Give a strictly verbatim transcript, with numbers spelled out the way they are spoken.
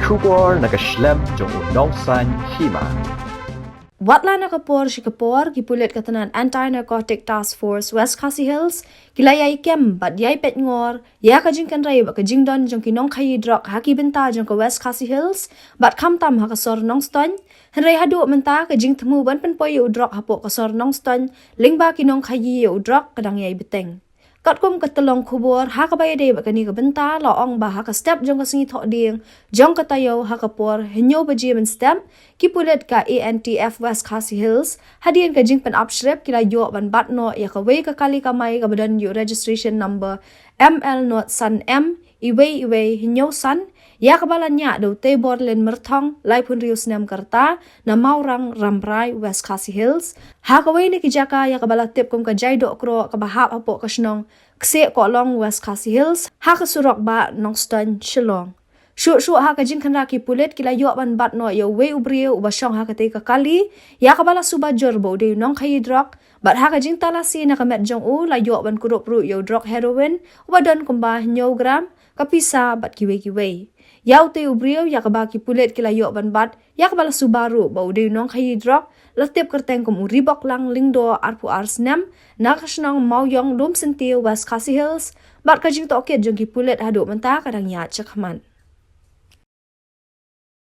Khubor na ka shlem jong u nongsan hima. Watla na ka por shi ka por, ki pulit ka tnat Anti-Narcotic Task Force West Khasi Hills ki la ïai kem bad ïai peit ngor ïa ka jingkynrei bad ka jingdon jong ki nongkhaïi drok ha ki bynta jong ka West Khasi Hills bad khamtam ha ka sor Nongstoiñ. Hynrei haduh mynta ka jingthmu ban pynpoi ïa u drok hapoh ka sor Nongstoiñ lyngba ki nongkhaïi ïa u drok ka dang ïai bteng. Katkum ka tyllong khubor ha kaba ïadei bad kane ka bynta la ong ba ha ka step jong ka sngi Thohdieng jong ka taïew ha ka por hynñiew baje mynstep, ki pulit ka A N T F West Khasi Hills hadien ka jingpynap shrep ki la ïoh ban bat noh ïa kawei ka kali kamai kaba don ïa u registration number M L not san M iwei iwei hynñiew san, ïa kaba la ñiah da u Teibor Lin Myrthong, laiphew hynriew snem ka rta, na Mawrang, Rambrai, West Khasi Hills, ha kawei na ki jaka ïa kaba la tip kum ka Jaidohkroh kaba hap hapoh ka shnong Ksehkohlong, West Khasi Hills, ha ka surok bah Nongstoiñ Shillong. Shuh shuh ha ka jingkhynra ki pulit ki la ïoh ban bat noh ïa uwei u briew uba shong ha katei ka kali, ïa kaba la suba jur ba u dei u nongkhaïi drok, bad ha ka jingtalasi na ka met jong u la ïoh ban kurup ruh ïa u drok heroin uba don kumba hynñiew gram, ka pisa bad kiwei kiwei. Ïa utei u briew ïa kaba ki pulit ki la ïoh ban bat, ïa kaba la suba ruh ba u dei u nongkhaïi drok, la tip kyrteng kum u Riboklang Lyngdoh, arphew ar snem, na ka shnong Mawiong, Lumsyntiew, West Khasi Hills, bad ka jingtohkit jong ki pulit haduh mynta ka dang ïaid shakhmat.